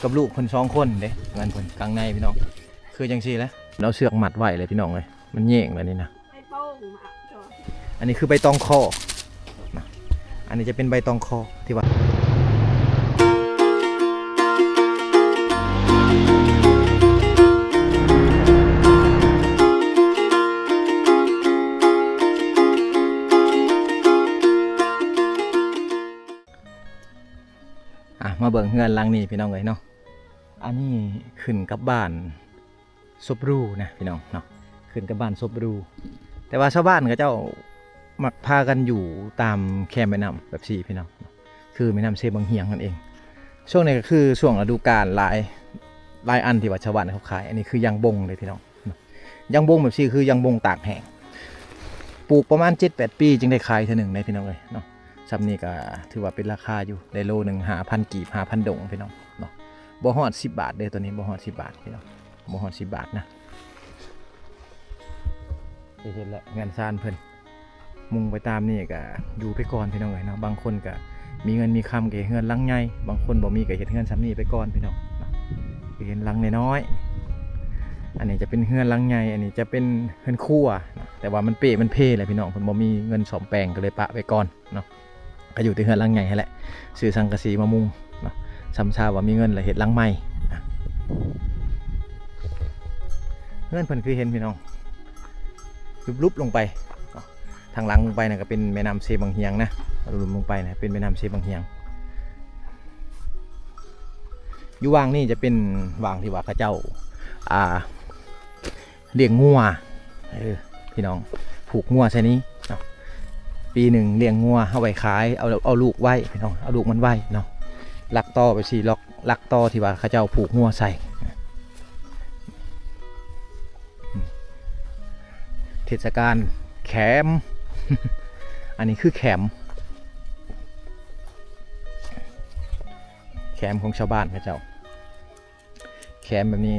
ກັບລູກເພິ່ນສອງຄົນເດ້ ເຮືອນເພິ່ນກາງໃນພີ່ນ້ອງ ຄືຈັ່ງຊີ້ແຫຼະ ເອົາເຊືອກມັດໄວ້ເລີຍພີ່ນ້ອງເອີຍ ມັນແຍງແລ້ວນີ້ນະ. ໃບຕອງ ອັນນີ້ຄືໃບຕອງຄໍນະ ອັນນີ້ຈະເປັນໃບຕອງຄໍທີ່ວ່າ ອ່ະ ມາເບິ່ງເຮືອນຫຼັງນີ້ພີ່ນ້ອງເອີຍເນາະ. ອັນນີ້ຂຶ້ນກັບບ້ານສົບຣູນະພີ່ນ້ອງເນາະ ຂຶ້ນກັບບ້ານສົບຣູ ແຕ່ວ່າຊາວບ້ານເຂົາເຈົ້າມັກພາກັນຢູ່ຕາມແຄມແມ່ນ້ຳແບບຊີ້ພີ່ນ້ອງເນາະ ຄືແມ່ນ້ຳເຊບັງຫຽງນັ້ນເອງ. ຊ່ວງນີ້ກໍຄືຊ່ວງລະດູການ ຫຼາຍ ຫຼາຍອັນທີ່ວ່າຊາວບ້ານເຂົາຂາຍ ອັນນີ້ຄືຢາງບົງເດ້ພີ່ນ້ອງເນາະ. ຢາງບົງແບບຊີ້ຄືຢາງບົງຕາກແຫ້ງ ປູກປະມານເຈັດແປດປີຈຶ່ງໄດ້ຂາຍເທື່ອໜຶ່ງເດ້ພີ່ນ້ອງເອີຍເນາະ. ຊ່ຳນີ້ກໍຖືວ່າເປັນລາຄາຢູ່ ໄດ້ໂລໜຶ່ງຫ້າພັນກີບ ຫ້າພັນດົງພີ່ນ້ອງເນາະ. ບໍ່ຮອດສິບບາດເດ້ ໂຕນີ້ບໍ່ຮອດສິບບາດພີ່ນ້ອງ ບໍ່ຮອດສິບບາດນະ. ຈະເຫັນແຫຼະເຮືອນຊານເພິ່ນ ມຸງໄປຕາມນີ້ກໍຢູ່ໄປກ່ອນພີ່ນ້ອງເອີຍເນາະ. ບາງຄົນກໍມີເງິນມີຄຳກໍເຮັດເຮືອນຫຼັງໃຫຍ່ ບາງຄົນບໍ່ມີກໍເຮັດເຮືອນຊ່ຳນີ້ໄປກ່ອນພີ່ນ້ອງເນາະ. ຈະເຫັນຫຼັງນ້ອຍໆ ອັນນີ້ຈະເປັນເຮືອນຫຼັງໃຫຍ່ ອັນນີ້ຈະເປັນເຮືອນຄົວເນາະ ແຕ່ວ່າມັນເປ້ມັນເພແຫຼະພີ່ນ້ອງ ເພິ່ນບໍ່ມີເງິນສ້ອມແປງກໍເລີຍປະໄວ້ກ່ອນເນາະ. ກໍຢູ່ແຕ່ເຮືອນຫຼັງໃຫຍ່ຫັ້ນແຫຼະ ຊື້ສັງກະສີມາມຸງເນາະ ຊ່ຳຊາວ່າມີເງິນແລ້ວເຮັດຫຼັງໃໝ່. ເຮືອນເພິ່ນຄືເຫັນພີ່ນ້ອງ ຫຼຸບໆລົງໄປເນາະ ທາງຫຼັງລົງໄປນັ້ນກໍເປັນແມ່ນ້ຳເຊບັງຫຽງນະ ຫຼຸບລົງໄປນະເປັນແມ່ນ້ຳເຊບັງຫຽງ. ຢູ່ຫວ່າງນີ້ຈະເປັນຫວ່າງທີ່ວ່າເຂົາເຈົ້າ ອ່າ ລ້ຽງງົວ ເອີ ພີ່ນ້ອງ ຜູກງົວໃສ່ນີ້ເນາະ. ປີໜຶ່ງລ້ຽງງົວເອົາໄວ້ຂາຍ ເອົາ ເອົາລູກໄວ້ພີ່ນ້ອງ ເອົາລູກມັນໄວ້ເນາະ. ຫຼັກຕໍໄປສີ່ລັອກ ຫຼັກຕໍທີ່ວ່າເຂົາເຈົ້າຜູກງົວໃສ່. ເທດສະການແຂມ ອັນນີ້ຄືແຂມ ແຂມຂອງຊາວບ້ານເຂົາເຈົ້າ. ແຂມແບບນີ້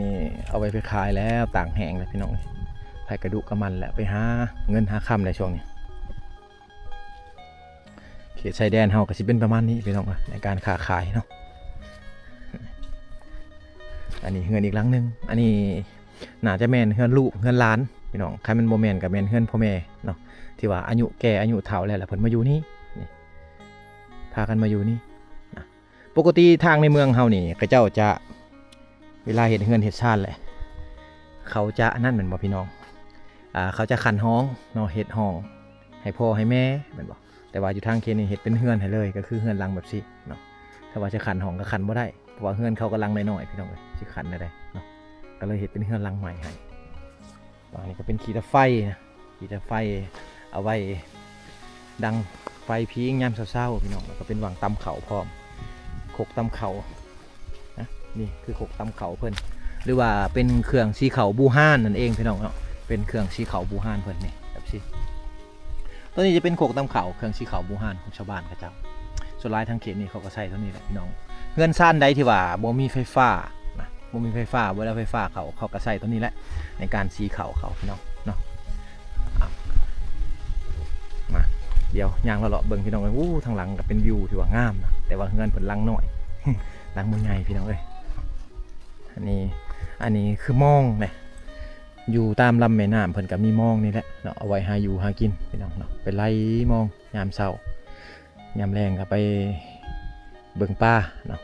ເອົາໄວ້ໄປຂາຍແລ້ວ ຕາກແຫ້ງແລ້ວພີ່ນ້ອງ. ໃຜກະດຸກະໝັ່ນແຫຼະ ໄປຫາເງິນຫາຄຳໃນຊ່ວງນີ້. ເຂດຊາຍແດນເຮົາກໍຊິເປັນປະມານນີ້ພີ່ນ້ອງ ໃນການຄ້າຂາຍເນາະ. ອັນນີ້ເຮືອນອີກຫຼັງໜຶ່ງ ອັນນີ້ໜ້າຈະແມ່ນເຮືອນລູກເຮືອນຫຼານພີ່ນ້ອງ ຄັນມັນບໍ່ແມ່ນກໍແມ່ນເຮືອນພໍ່ແມ່ເນາະ ທີ່ວ່າອາຍຸແກ່ອາຍຸເຖົ້າແລ້ວ ແລ້ວເພິ່ນມາຢູ່ນີ້ ນີ້ ພາກັນມາຢູ່ນີ້ນະ. ປົກກະຕິທາງໃນເມືອງເຮົານີ້ ເຂົາເຈົ້າຈະ ເວລາເຮັດເຮືອນເຮັດຊານແຫຼະ ເຂົາຈະອັນນັ້ນແມ່ນບໍ່ພີ່ນ້ອງ? ອ່າ ເຂົາຈະຂັນຫ້ອງເນາະ ເຮັດຫ້ອງໃຫ້ພໍ່ໃຫ້ແມ່ແມ່ນບໍ່? ແຕ່ວ່າຢູ່ທາງເຂດນີ້ເຮັດເປັນເຮືອນໃຫ້ເລີຍ ກໍຄືເຮືອນຫຼັງແບບຊີ້ເນາະ. ຖ້າວ່າຈະຂັນຫ້ອງກໍຂັນບໍ່ໄດ້ ເພາະວ່າເຮືອນເຂົາກໍຫຼັງນ້ອຍໆ ພີ່ນ້ອງເອີຍ ຊິຂັນແນວໃດເນາະ ກໍເລີຍເຮັດເປັນເຮືອນຫຼັງໃໝ່ໃຫ້. ອັນນີ້ກໍເປັນຂີ້ຕາໄຟນະ ຂີ້ຕາໄຟເອົາໄວ້ດັງໄຟພິງຍາມເຊົ້າໆ ພີ່ນ້ອງ. ແລ້ວກໍເປັນຫວ່າງຕຳເຂົ້າພ້ອມ ຄົກຕຳເຂົ້ານະ ນີ້ຄືຄົກຕຳເຂົ້າເພິ່ນ ຫຼືວ່າເປັນເຄື່ອງສີເຂົ້າບູຮານນັ້ນເອງ ພີ່ນ້ອງເນາະ. ເປັນເຄື່ອງສີເຂົ້າບູຮານເພິ່ນນີ້ ແບບຊີ້. ໂຕນີ້ຈະເປັນຄົກຕຳເຂົ້າ ເຄື່ອງສີເຂົ້າບູຮານຂອງຊາວບ້ານເຂົາເຈົ້າ. ສ່ວນຫຼາຍທາງເຂດນີ້ເຂົາກໍໃຊ້ໂຕນີ້ແຫຼະ ພີ່ນ້ອງ. ເຮືອນຊານໃດທີ່ວ່າບໍ່ມີໄຟຟ້ານະ ບໍ່ມີໄຟຟ້າ ບໍ່ໄດ້ໄຟຟ້າເຂົ້າ ເຂົາກໍໃຊ້ໂຕນີ້ແຫຼະ ໃນການສີເຂົ້າເຂົາ ພີ່ນ້ອງເນາະ. ອ່ະ ມາ ດຽວຍ່າງເລາະໆເບິ່ງ ພີ່ນ້ອງເອີຍ. ໂອ້ ທາງຫຼັງກໍເປັນວິວທີ່ວ່າງາມນະ ແຕ່ວ່າເຮືອນເພິ່ນຫຼັງນ້ອຍ ຫຼັງບໍ່ໃຫຍ່ ພີ່ນ້ອງເອີຍ. ອັນນີ້ ອັນນີ້ຄືມອງນະ ຢູ່ຕາມລຳແມ່ນ້ຳເພິ່ນກໍມີມອງນີ້ແຫຼະເນາະ ເອົາໄວ້ຫາຢູ່ຫາກິນ ພີ່ນ້ອງເນາະ. ໄປໄຫຼມອງຍາມເຊົ້າ ຍາມແລງກໍໄປເບິ່ງປາເນາະ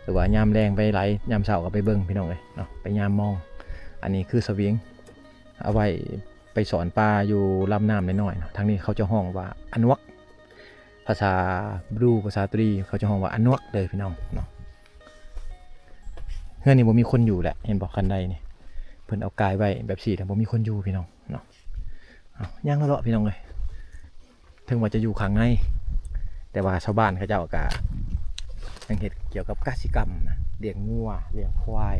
ຫຼືວ່າຍາມແລງໄປໄຫຼ ຍາມເຊົ້າກໍໄປເບິ່ງ ພີ່ນ້ອງເອີຍເນາະ ໄປຍາມມອງ. ອັນນີ້ຄືສະຫວິງ ເອົາໄວ້ໄປສອນປາຢູ່ລຳນ້ຳນ້ອຍໆເນາະ. ທາງນີ້ເຂົາຈະຮ້ອງວ່າອະນວກ ພາສາບຣູ ພາສາຕະລີ ເຂົາຈະຮ້ອງວ່າອະນວກເດີ ພີ່ນ້ອງເນາະ. ເຮືອນນີ້ບໍ່ມີຄົນຢູ່ແຫຼະ ເຫັນບໍ່ ຄັນໄດນີ້ ເພິ່ນເອົາກາຍໄວ້ແບບຊີ້ ແຕ່ບໍ່ມີຄົນຢູ່ ພີ່ນ້ອງເນາະ. ເອົາ ຍ່າງເລາະໆ ພີ່ນ້ອງເອີຍ. ເຖິງວ່າຈະຢູ່ຂ້າງໃນ ແຕ່ວ່າຊາວບ້ານເຂົາເຈົ້າກໍຍັງເຮັດກ່ຽວກັບກະສິກຳນະ ລ້ຽງງົວ ລ້ຽງຄວາຍ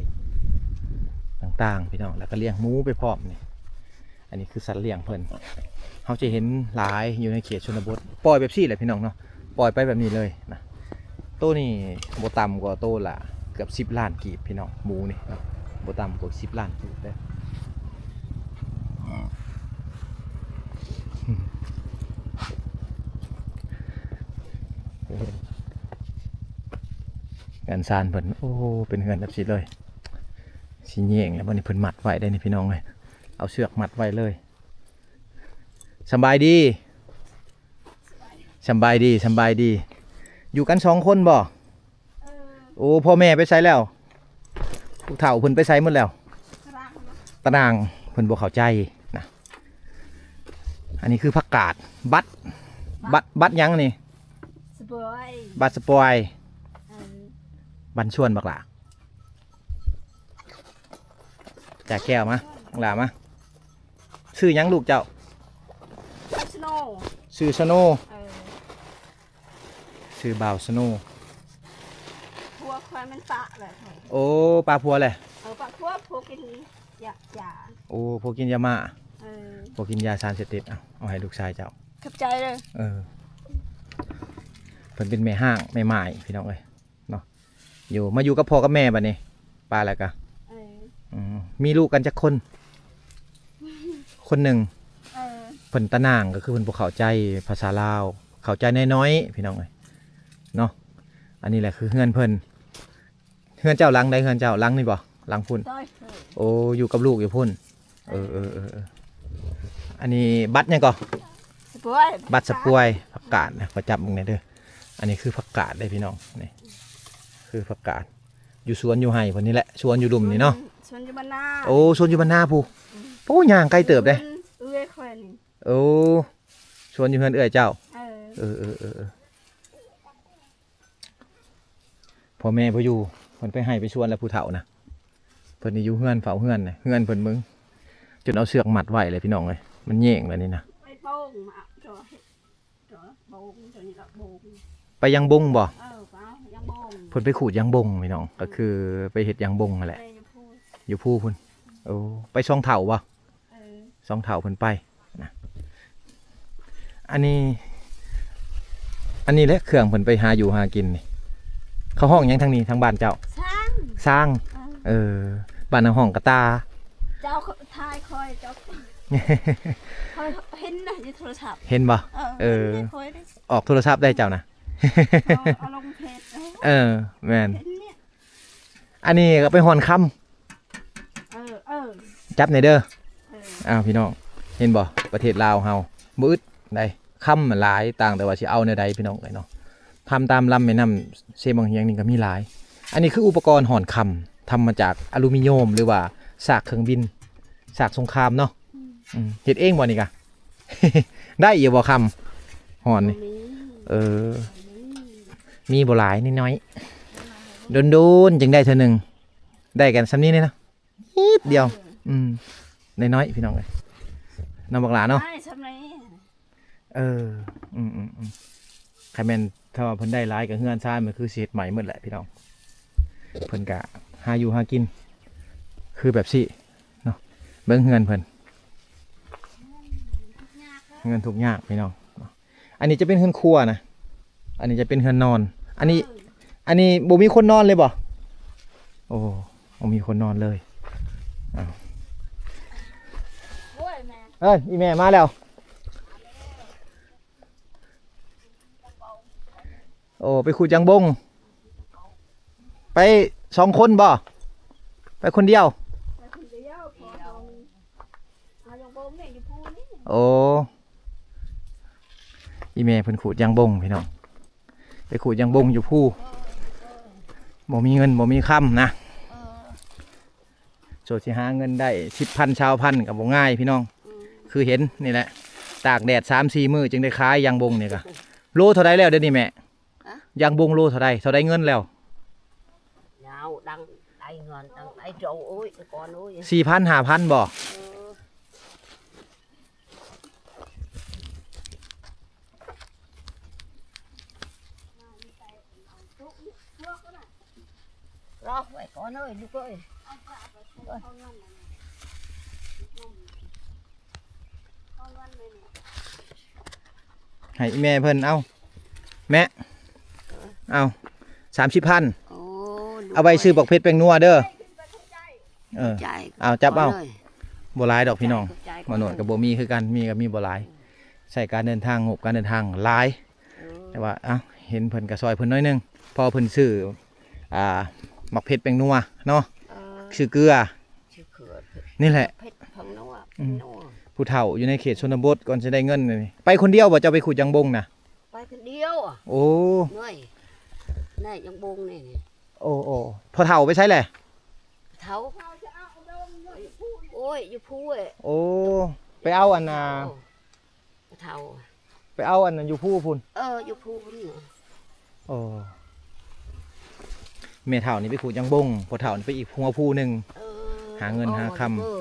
ຕ່າງໆ ພີ່ນ້ອງ ແລ້ວກໍລ້ຽງໝູໄປພ້ອມນີ້. ອັນນີ້ຄືສັດລ້ຽງເພິ່ນ ເຮົາຈະເຫັນຫຼາຍຢູ່ໃນເຂດຊົນນະບົດ ປ່ອຍແບບຊີ້ແຫຼະ ພີ່ນ້ອງເນາະ ປ່ອຍໄປແບບນີ້ເລີຍນະ. ໂຕນີ້ບໍ່ຕ່ຳກວ່າໂຕລະເກືອບສິບລ້ານກີບ ພີ່ນ້ອງ ໝູນີ້ເນາະ ບໍ່ຕ່ຳກວ່າສິບລ້ານກີບເດີ້. ເຫັນ ເຮື ກັນຊານເພິ່ນ. ໂອ້ ເປັນເຮືອນແບບຊີ້ເລີຍ. ຊິແຍງແລ້ວບັດນີ້ ເພິ່ນມັດໄວ້ໄດ໋ນີ້ພີ່ນ້ອງເອີຍ. ເອົາເຊືອກມັດໄວ້ເລີຍ. ສຳບາຍດີ. ສຳບາຍດີ, ສຳບາຍດີ. ຢູ່ກັນສອງຄົນບໍ່? ເອີ. ໂອ້ ພໍ່ແມ່ໄປໃສແລ້ວ? ຜູ້ເຖົ້າເພິ່ນໄປໃສໝົດແລ້ວ? ຕາລາງເນາະ. ຕາລາງ ເພິ່ນບໍ່ເຂົ້າໃຈນະ. ອັນນີ້ຄືຜັກກາດ. ບັດ ບັດ ບັດຫຍັງນີ້? ສະປອຍ. ບັດສະປອຍ. ເອີ. ບັນຊວນບັກຫຼ້າ. ຈາກແກ້ວມາ ບັກຫຼ້າມາ. ຊື່ຫຍັງລູກເຈົ້າ? ສະໂນ. ຊື່ສະໂນ. ເອີ. ຊື່ບ່າວສະໂນ. ຜົວຂ້ອຍມັນປະແລ້ວ. ໂອ້ ປະຜົວແລ້ວ. ເອີ ປະຜົວ ຜົວກິນຢາ ຢາ. ໂອ້ ຜົວກິນຢາມ້າ. ເອີ. ຜົວກິນຢາສານເສບຕິດ. ເອົາ ເອົາໃຫ້ລູກຊາຍເຈົ້າ. ຂອບໃຈເດີ. ເອີ. ເພິ່ນເປັນແມ່ຮ້າງແມ່ໝ້າຍ ພີ່ນ້ອງເອີຍ. ເນາະ ຢູ່ ມາຢູ່ກັບພໍ່ກັບແມ່ບັດນີ້ ປາແລ້ວກະ ເອີ ອືມ ມີລູກກັນຈັກຄົນ? ຄົນໜຶ່ງ. ເອີ ເພິ່ນຕາໜ່າງ ກໍຄືເພິ່ນບໍ່ເຂົ້າໃຈພາສາລາວ ເຂົ້າໃຈນ້ອຍໆ ພີ່ນ້ອງເອີຍເນາະ. ອັນນີ້ແຫຼະຄືເຮືອນເພິ່ນ. ເຮືອນເຈົ້າຫຼັງໃດ? ເຮືອນເຈົ້າຫຼັງນີ້ບໍ່? ຫຼັງພຸ້ນ. ໂອ້ ຢູ່ກັບລູກຢູ່ພຸ້ນ. ເອີ ເອີ ເອີ ເອີ ອັນນີ້ບັດຫຍັງກໍ? ສະປວຍ. ບັດສະປວຍ. ຜັກກາດນະ ຂໍຈັບເບິ່ງແດ່ເດີ. ອັນນີ້ຄືຜັກກາດເດ້ພີ່ນ້ອງ ນີ້ຄືຜັກກາດ ຢູ່ສວນຢູ່ໄຮ່ເພິ່ນນີ້ແຫຼະ ສວນຢູ່ລຸ່ມນີ້ເນາະ. ສວນຢູ່ບ້ານນາ. ໂອ້ ສວນຢູ່ບ້ານນາພຸ້ນ. ອືມ ໂອ້ ຍ່າງໄກເຕີບເດ້. ເອື້ອຍຂ້ອຍນີ້. ໂອ້ ສວນຢູ່ເຮືອນເອື້ອຍເຈົ້າ. ເອີ ເອີ ເອີ ເອີ ເອີ. ພໍ່ແມ່ບໍ່ຢູ່ ເພິ່ນໄປໄຮ່ໄປສວນແລ້ວ ຜູ້ເຖົ້ານະ. ເພິ່ນນີ້ຢູ່ເຮືອນ ເຝົ້າເຮືອນນະ ເຮືອນເພິ່ນເບິ່ງ ຈົນເອົາເຊືອກມັດໄວ້ແລ້ວພີ່ນ້ອງເອີຍ. ມັນແຍງແລ້ວນີ້ນະ. ໄປໂປ່ງມາ ເຈາະ ເຈາະໂປ່ງ ຕົວນີ້ລະໂປ່ງ. ໄປຢາງບົງບໍ່? ເອີ ໄປຢາງບົງ. ເພິ່ນໄປຂູດຢາງບົງພີ່ນ້ອງ ກໍຄືໄປເຮັດຢາງບົງຫັ້ນແຫຼະ. ໄປຢູ່ພູ ຢູ່ພູພຸ້ນ. ໂອ້ ໄປສອງເຖົ້າບໍ່? ເອີ ສອງເຖົ້າເພິ່ນໄປນະ. ອັນນີ້ ອັນນີ້ແຫຼະເຄື່ອງເພິ່ນໄປຫາຢູ່ຫາກິນນີ້. ເຂົາຮ້ອງຫຍັງທາງນີ້ ທາງບ້ານເຈົ້າ? ຊ້າງ. ຊ້າງ. ເອີ ເອີ ບ້ານເຮົາຮ້ອງກະຕ່າ. ເຈົ້າຖ່າຍຂ້ອຍ ເຈົ້າ ຂ້ອຍເຫັນນະຢູ່ໂທລະສັບ. ເຫັນບໍ່? ເອີ ເອີ ເຫັນແຕ່ຂ້ອຍເດ້ ອອກໂທລະສັບໄດ້ເຈົ້ານະ. ເອົາ ເອົາລົງເພຈ. ເອີ ແມ່ນ. ເຫັນນີ້ ອັນນີ້ກໍໄປຮ່ອນຄຳ. ເອີ ເອີ ຈັບແດ່ເດີ. ເອີ ອ້າວ ພີ່ນ້ອງ ເຫັນບໍ່? ປະເທດລາວເຮົາບໍ່ອຶດໃດ໋ ຄຳມັນຫຼາຍ ຕ່າງແຕ່ວ່າຊິເອົາແນວໃດພີ່ນ້ອງເອີຍເນາະ. ຄຳຕາມລຳແມ່ນ້ຳເຊບັ້ງຫຽງນີ້ກໍມີຫຼາຍ. ອັນນີ້ຄືອຸປະກອນຮ່ອນຄຳ ທຳມາຈາກອາລູມີໂນມ ຫຼືວ່າຊາກເຄື່ອງບິນ ຊາກສົງຄາມເນາະ. ອືມ ອືມ ເຮັດເອງບໍ່ນີ້ກະ? ໄດ້ຢູ່ບໍ່ຄຳຮ່ອນນີ້? ບໍ່ມີ. ເອີ ບໍ່ມີ ມີບໍ່ຫຼາຍ ນ້ອຍໆ ດົນໆ ຈຶ່ງໄດ້ເທື່ອໜຶ່ງ. ໄດ້ກັນສ່ຳນີ້ເນາະ ນິດດຽວ. ເອີ ອືມ ນ້ອຍໆ ພີ່ນ້ອງເອີຍ ນ້ອງບັກຫຼ້າເນາະ. ໄດ້ສ່ຳນີ້. ເອີ ອືມໆໆ ຄັນແມ່ນຖ້າວ່າເພິ່ນໄດ້ຫຼາຍກໍເຮືອນຊານມັນຄືຊິເຮັດໃໝ່ໝົດແຫຼະພີ່ນ້ອງ. ເພິ່ນກະຫາຢູ່ຫາກິນຄືແບບຊີ້ເນາະ. ເບິ່ງເຮືອນເພິ່ນ ເຮືອນທຸກຍາກພີ່ນ້ອງ. ອັນນີ້ຈະເປັນເຮືອນຄົວນະ ອັນນີ້ຈະເປັນເຮືອນນອນ. ອັນນີ້ ເອີ ອັນນີ້ບໍ່ມີຄົນນອນເລີຍບໍ່? ໂອ້ ບໍ່ມີຄົນນອນເລີຍ. ອ້າວ ໂອ້ຍ ແມ່ ເອີຍ ອີ່ແມ່ມາແລ້ວ. ໂອ້ ໄປຂູດຢາງບົງ ໄປສອງຄົນບໍ່? ໄປຄົນດຽວ? ໄປຄົນດຽວ ເພາະວ່າເຮົາມີ ເຮົາຍັງບໍ່ແມ່ນຢູ່ພູນີ້. ໂອ້ ອີ່ແມ່ເພິ່ນຂູດຢາງບົງພີ່ນ້ອງ ໄປຂູດຢາງບົງຢູ່ພູ. ບໍ່ມີເງິນບໍ່ມີຄຳນະ. ເອີ ໂສດຊິຫາເງິນໄດ້ສິບພັນ ຊາວພັນກໍບໍ່ງ່າຍພີ່ນ້ອງ. ອືມ ຄືເຫັນນີ້ແຫຼະ ຕາກແດດສາມສີ່ມື້ຈຶ່ງໄດ້ຂາຍຢາງບົງນີ້ກະ. ໂລເທົ່າໃດແລ້ວດຽວນີ້ແມ່? ຮະ? ຢາງບົງໂລເທົ່າໃດ? ເທົ່າໃດເງິນແລ້ວ? ຍາວ ດັງໄດ້ເງິນ ດັງໄດ້ໂຕ ໂອ້ຍ ກ່ອນ ໂອ້ຍ ສີ່ພັນ ຫ້າພັນບໍ່? ເອີ. ລໍໄວ້ກ່ອນເອີຍ ລູກເອີຍ. ໃຫ້ແມ່ເພິ່ນ ເອົາ ແມ່ ເອົາ ສາມສິບພັນ. ໂອ້ ລູກເອີຍ ເອົາໄວ້ຊື້ບັກເຜັດແປ້ງນົວເດີ. ເອີ ໃຈ ເອົາ ຈັບເອົາ ເອົາເລີຍ. ບໍ່ຫຼາຍດອກພີ່ນ້ອງ ໃຈ ບໍ່ໜ້ອຍ ເອີ ກໍບໍ່ມີຄືກັນ ມີກໍມີບໍ່ຫຼາຍ. ອືມ ໃຊ້ການເດີນທາງ ງົບການເດີນທາງຫຼາຍ. ເອີ ແຕ່ວ່າ ເອົ້າ ເຫັນເພິ່ນກໍຊ່ອຍເພິ່ນໜ້ອຍໜຶ່ງ ເພາະເພິ່ນຊື້ ອ່າ ໝາກເຜັດແປ້ງນົວເນາະ ເອີ ຊື່ເກືອ ຊື່ເກືອ ນີ້ແຫຼະ ເຜັດແປ້ງນົວ ອືມ ແປ້ງນົວ ຜູ້ເຖົ້າຢູ່ໃນເຂດຊົນນະບົດ ກ່ອນຊິໄດ້ເງິນນີ້ ໄປຄົນດຽວບໍ່? ເຈົ້າໄປຂຸດຢາງບົງນະ ໄປຄົນດຽວ ໂອ້ ເມື່ອຍ ແນ່ ຢາງບົງນີ້ ໂອ້ ໂອ້ ພໍ່ເຖົ້າໄປໃສແຫຼະ? ເຖົ້າ ໂອ້ຍ ຢູ່ພູ້ເອີຍ ໂອ້ ໄປເອົາອັນນ່າ ເຖົ້າ ໄປເອົາອັນນັ້ນຢູ່ພູ້ພຸ້ນ ເອີ ຢູ່ພູ້ພຸ້ນ ໂອ້ ແມ່ເຖົ້ານີ້ໄປຂຸດຢາງບົງ ພໍ່ເຖົ້ານີ້ໄປອີກຫົວພູໜຶ່ງ ເອີ ຫາເງິນຫາຄຳ ເອີ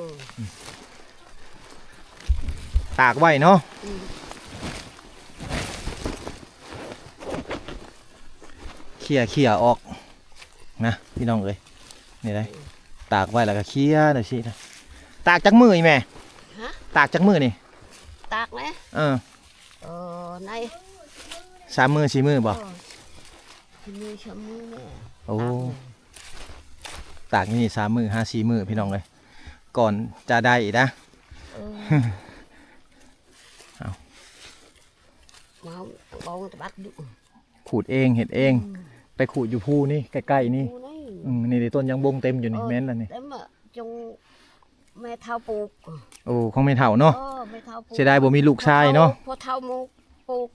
ຕາກໄວ້ເນາະ ອືມ ເຄຍ ເຄຍອອກນະ ພີ່ນ້ອງເອີຍ ນີ້ໄດ໋ ຕາກໄວ້ແລ້ວກໍເຄຍຈັ່ງຊີ້ນະ ຕາກຈັກມື້ອີ່ແມ່? ຮະ? ຕາກຈັກມື້ນີ້? ຕາກແຫຼະ ເອີ ເອີ ໃນ ສາມມື້ ສີ່ມື້ບໍ່? ເອີ ສີ່ມື້ ສາມມື້ແຫຼະ ໂອ້ ຕາກຢູ່ນີ້ສາມມື້ຫາສີ່ມື້ ພີ່ນ້ອງເອີຍ ກ່ອນຈະໄດ້ນະ ເອີ ເອົາ ມາເອົາຕະບັກຢູ່ ຂູດເອງເຮັດເອງ ອືມ ໄປຂູດຢູ່ພູນີ້ໃກ້ໆນີ້ ພູນີ້ ອືມ ນີ້ເດ້ ຕົ້ນຢາງບົງເຕັມຢູ່ນີ້ ເອີ ແມ່ນລະນີ້ ເຕັມ ຈງແມ່ເຖົ້າປູກ ໂອ້ ຂອງແມ່ເຖົ້າເນາະ ເອີ ແມ່ເຖົ້າປູກ ເສຍດາຍບໍ່ມີລູກຊາຍເນາະ ພໍ່ເຖົ້າ ພໍ່ເຖົ້າໝູ່ປູກ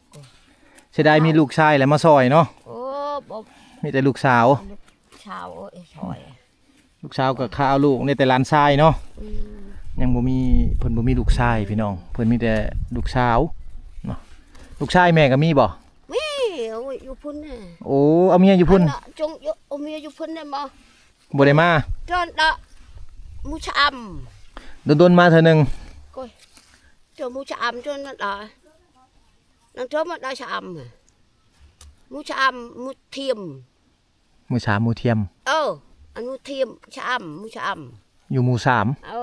ເສຍດາຍມີລູກຊາຍແລ້ວມາຊ່ອຍເນາະ ໂອ້ ບໍ່ ມີແຕ່ລູກສາວ ລູກສາວ ເອີຍ ຊ່ອຍ ລູກສາວກໍຄາວລູກ ໄດ້ແຕ່ຫຼານຊາຍເນາະ ອືມ ຍັງບໍ່ມີ ເພິ່ນບໍ່ມີລູກຊາຍພີ່ນ້ອງ ເພິ່ນມີແຕ່ລູກສາວເນາະ ລູກຊາຍແມ່ກໍມີບໍ່? ມີ ໂອ້ຍ ຢູ່ພຸ້ນນະ ໂອ້ ເອົາເມຍຢູ່ພຸ້ນ ອັນນ່າ ຈົງຢູ່ ເອົາເມຍຢູ່ພຸ້ນນະ ບໍ່ ບໍ່ໄດ້ມາ ຈອນດະ ໝູ່ຊະອຳ ດົນໆມາເທື່ອໜຶ່ງ ໂອ້ຍ ຈອນໝູ່ຊະອຳ ຈອນນັ້ນດະ ນັ້ນເທື່ອມາດະຊະອຳ ໝູ່ຊະອຳ ໝູ່ທຽມ ໝູ່ສາມ ໝູ່ທຽມ ເອີ ອັນໝູ່ທຽມ ຊະອຳ ໝູ່ຊະອຳ ຢູ່ໝູ່ສາມ ເອີ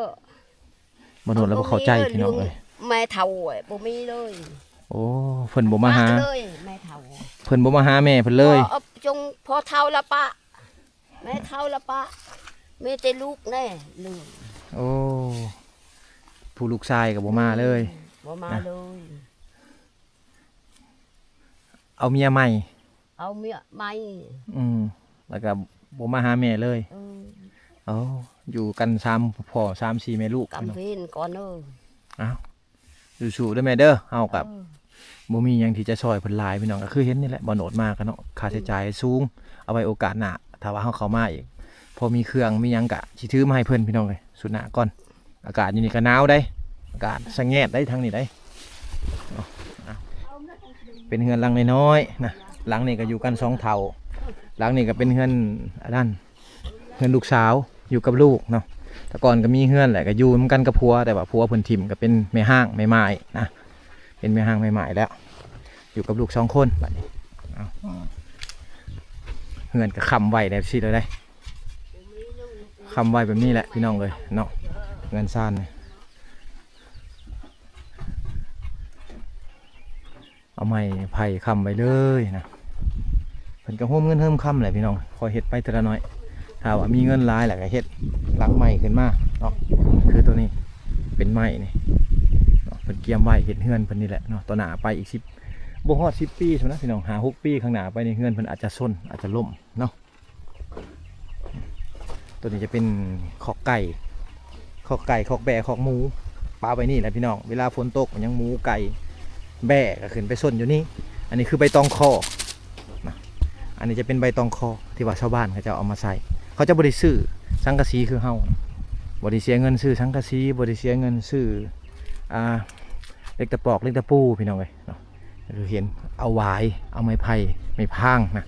ບໍ່ໂດນແລ້ວບໍ່ເຂົ້າໃຈພີ່ນ້ອງເອີຍ ແມ່ເຖົ້າບໍ່ມີເລີຍ ໂອ້ ເພິ່ນບໍ່ມາຫາ ປະເລີຍ ແມ່ເຖົ້າ ເພິ່ນບໍ່ມາຫາແມ່ເພິ່ນເລີຍ ເອີ ຈົງພໍ່ເຖົ້າລະປະ ແມ່ເຖົ້າລະປະ ມີແຕ່ລູກແນ່ເລີຍ ໂອ້ ຜູ້ລູກຊາຍກໍບໍ່ມາເລີຍ ອືມ ບໍ່ມາເລີຍ ເອົາເມຍໃໝ່ ເອົາເມຍໃໝ່ ອືມ ແລ້ວກໍບໍ່ມາຫາແມ່ເລີຍ ເອີ ເອົາ ຢູ່ກັນສາມພໍ່ສາມສີ່ແມ່ລູກ ກຳເວນກ່ອນເດີ ເອົ້າ ສູ້ໆເດີແມ່ເດີ ເຮົາກໍ ເອີ ບໍ່ມີຫຍັງທີ່ຈະຊ່ອຍເພິ່ນຫຼາຍ ພີ່ນ້ອງ ກໍຄືເຫັນນີ້ແຫຼະ ບໍ່ໂນດມາກໍເນາະ ຄ່າໃຊ້ຈ່າຍ ອືມ ສູງ ເອົາໄວ້ໂອກາດໜ້າ ຖ້າວ່າເຮົາເຂົ້າມາອີກ ພໍມີເຄື່ອງມີຫຍັງກໍຊິຖືມາໃຫ້ເພິ່ນ ພີ່ນ້ອງເອີຍ ຊຸດໜ້າກ່ອນ ອາກາດຢູ່ນີ້ກໍໜາວໃດ໋ ອາກາດສະແງດໃດ໋ ທາງນີ້ໃດ໋ ເນາະ ເປັນເຮືອນຫຼັງນ້ອຍໆນະ ຫຼັງນີ້ກໍຢູ່ກັນສອງເຖົ້າ ຫຼັງນີ້ກໍເປັນເຮືອນອັນນັ້ນ ເຮືອນລູກສາວ ຢູ່ກັບລູກເນາະ ແຕ່ກ່ອນກໍມີເຮືອນແຫຼະ ກໍຢູ່ນຳກັນກັບຜົວ ແຕ່ວ່າຜົວເພິ່ນຖິ້ມ ກໍເປັນແມ່ຮ້າງແມ່ໝ້າຍນະ ເປັນແມ່ຮ້າງແມ່ໝ້າຍແລ້ວ ຢູ່ກັບລູກສອງຄົນບັດນີ້ ເອົ້າ ເຮືອນກໍຄ້ຳໄວ້ແບບຊີ້ແລ້ວເດ້ ຄ້ຳໄວ້ແບບນີ້ແຫຼະພີ່ນ້ອງເອີຍເນາະ ເຮືອນຊານນີ້ ເອົາໄມ້ໄຜ່ຄ້ຳໄວ້ເລີຍນະ ເພິ່ນກໍໂຮມເງິນໂຮມຄຳແຫຼະພີ່ນ້ອງ ຄ່ອຍເຮັດໄປເທື່ອລະໜ້ອຍ ຖ້າວ່າມີເງິນຫຼາຍແລ້ວກໍເຮັດຫຼັງໃໝ່ຂຶ້ນມາເນາະ ຄືໂຕນີ້ເປັນໄມ້ນີ້ເນາະ ເພິ່ນກຽມໄວ້ເຮັດເຮືອນເພິ່ນນີ້ແຫຼະເນາະ ຕໍ່ໜ້າໄປອີກສິບ ບໍ່ຮອດສິບປີຊັ້ນນະພີ່ນ້ອງ ຫ້າຫົກປີຂ້າງໜ້າໄປນີ້ ເຮືອນເພິ່ນອາດຈະຊົນ ອາດຈະລົ້ມເນາະ. ຕົວນີ້ຈະເປັນຄອກໄກ່ ຄອກໄກ່ ຄອກແບ້ ຄອກໝູ ປະໄວ້ນີ້ແຫຼະພີ່ນ້ອງ ເວລາຝົນຕົກຫຍັງ ໝູ ໄກ່ ແບ້ ກໍຂຶ້ນໄປຊົນຢູ່ນີ້ ອັນນີ້ຄືໃບຕອງຄໍ່ນະ ອັນນີ້ຈະເປັນໃບຕອງຄໍ່ທີ່ວ່າຊາວບ້ານເຂົາເຈົ້າເອົາມາໃສ່ ເຂົາເຈົ້າບໍ່ໄດ້ຊື້ສັງກະສີຄືເຮົາ ບໍ່ໄດ້ເສຍເງິນຊື້ສັງກະສີ ບໍ່ໄດ້ເສຍເງິນຊື້ ອ່າ ເຫຼັກຕະປອກ ເຫຼັກຕະປູ ພີ່ນ້ອງເອີຍເນາະ. ກໍຄືເຫັນເອົາຫວາຍ ເອົາໄມ້ໄຜ່ ໄມ້ພາງນະ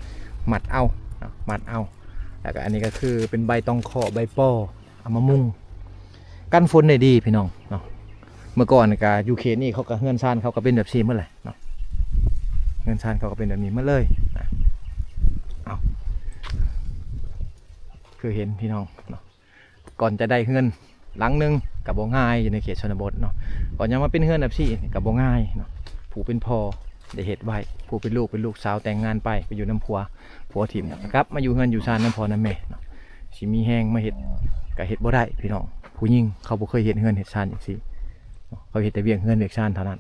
ມັດເອົາເນາະ ມັດເອົາ ແລ້ວກໍອັນນີ້ກໍຄືເປັນໃບຕອງຄໍ່ ໃບປໍ ເອົາມາມຸງ ກັນຝົນໄດ້ດີພີ່ນ້ອງເນາະ. ເມື່ອກ່ອນກໍຢູ່ເຂດນີ້ ເຂົາກໍເຮືອນຊານເຂົາກໍເປັນແບບຊີ້ໝົດແຫຼະເນາະ ເຮືອນຊານເຂົາກໍເປັນແບບນີ້ໝົດເລີຍນະ. ເອົາ ຄືເຫັນພີ່ນ້ອງເນາະ ກ່ອນຈະໄດ້ເຮືອນຫຼັງໜຶ່ງກໍບໍ່ງ່າຍ ຢູ່ໃນເຂດຊົນນະບົດເນາະ ກ່ອນຈະມາເປັນເຮືອນແບບຊີ້ນີ້ກໍບໍ່ງ່າຍເນາະ. ຜູ້ເປັນພໍ່ໄດ້ເຮັດໄວ້ ຜູ້ເປັນລູກ ເປັນລູກສາວແຕ່ງງານໄປ ໄປຢູ່ນຳຜົວ ຜົວຖິ້ມ ກັບມາຢູ່ເຮືອນຢູ່ຊານນຳພໍ່ນຳແມ່ເນາະ ຊິມີແຮງມາເຮັດກໍເຮັດບໍ່ໄດ້ພີ່ນ້ອງ. ຜູ້ຍິງເຂົາບໍ່ເຄີຍເຮັດເຮືອນເຮັດຊານຈັ່ງຊີ້ເນາະ ເຂົາເຮັດແຕ່ວຽກເຮືອນວຽກຊານເທົ່ານັ້ນ.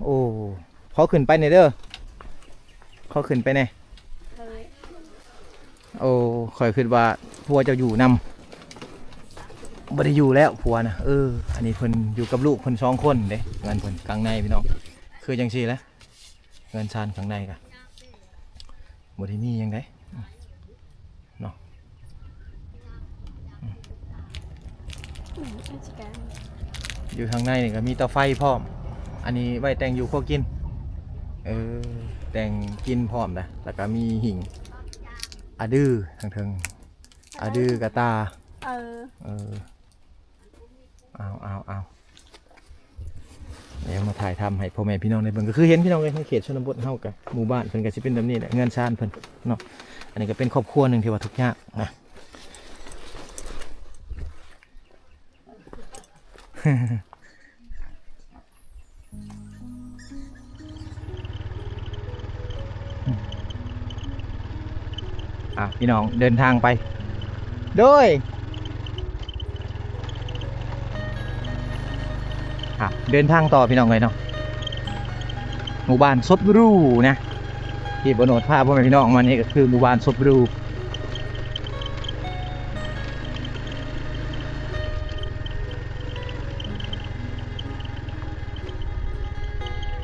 ໂອ້ ຂໍຂຶ້ນໄປແດ່ເດີ ໂອ້ ຂໍຂຶ້ນໄປແດ່. ໂອ້ ຂ້ອຍຄິດວ່າຜົວເຈົ້າຢູ່ນຳ. ບໍ່ໄດ້ຢູ່ແລ້ວຜົວນະ. ເອີ ອັນນີ້ເພິ່ນຢູ່ກັບລູກເພິ່ນສອງຄົນເດ້. ເຮືອນເພິ່ນຂ້າງໃນພີ່ນ້ອງ ຄືຈັ່ງຊີ້ແຫຼະ. ເຮືອນຊານຂ້າງໃນກະບໍ່ໄດ້ມີຫຍັງໃດເນາະ. ຢູ່ທາງໃນນີ້ກໍມີເຕົາໄຟພ້ອມ. ອັນນີ້ໄວ້ແຕ່ງຢູ່ຄົວກິນ. ເອີ ແຕ່ງກິນພ້ອມນະ. ແລ້ວກໍມີຫິ້ງອາດືທາງເທິງ. ອາດືກະຕາ. ເອີ ເອີ ເອົາ ເອົາ ເອົາ ດຽວມາຖ່າຍທຳໃຫ້ພໍ່ແມ່ພີ່ນ້ອງໄດ້ເບິ່ງ. ກໍຄືເຫັນພີ່ນ້ອງເອີຍ ໃນເຂດຊົນນະບົດເຮົາກະ ໝູ່ບ້ານເພິ່ນກະຊິເປັນແບບນີ້ແຫຼະ ເຮືອນຊານເພິ່ນເນາະ. ອັນນີ້ກະເປັນຄອບຄົວໜຶ່ງທີ່ວ່າທຸກຍາກນະ. ອ່ະ ພີ່ນ້ອງເດີນທາງໄປ ໂດຍ ອ່ະ ເດີນທາງຕໍ່ພີ່ນ້ອງເອີຍເນາະ. ໝູ່ບ້ານສົບຣູນະ ທີ່ບ່າວໂນດພາພໍ່ແມ່ພີ່ນ້ອງມານີ້ກໍຄືໝູ່ບ້ານສົບຣູ.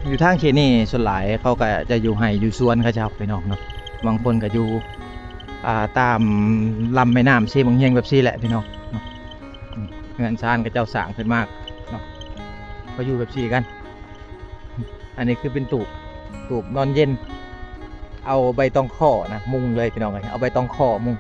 ຢູ່ທາງເຂດນີ້ສ່ວນຫຼາຍເຂົາກໍຈະຢູ່ໄຮ່ຢູ່ສວນເຂົາເຈົ້າພີ່ນ້ອງເນາະ. ບາງຄົນກໍຢູ່ ອ່າ ຕາມລຳແມ່ນ້ຳເຊບັ້ງຮຽງແບບຊີ້ແຫຼະພີ່ນ້ອງເນາະ. ອືມ ເຮືອນຊານເຂົາເຈົ້າສ້າງຂຶ້ນມາເນາະ ເຂົາຢູ່ແບບຊີ້ກັນ. ອັນນີ້ຄືເປັນຕູບ ຕູບນອນເຢັນ ເອົາໃບຕອງຂໍນະມຸງເລີຍພີ່ນ້ອງເອີຍ ເອົາໃບຕອງຂໍມຸງ.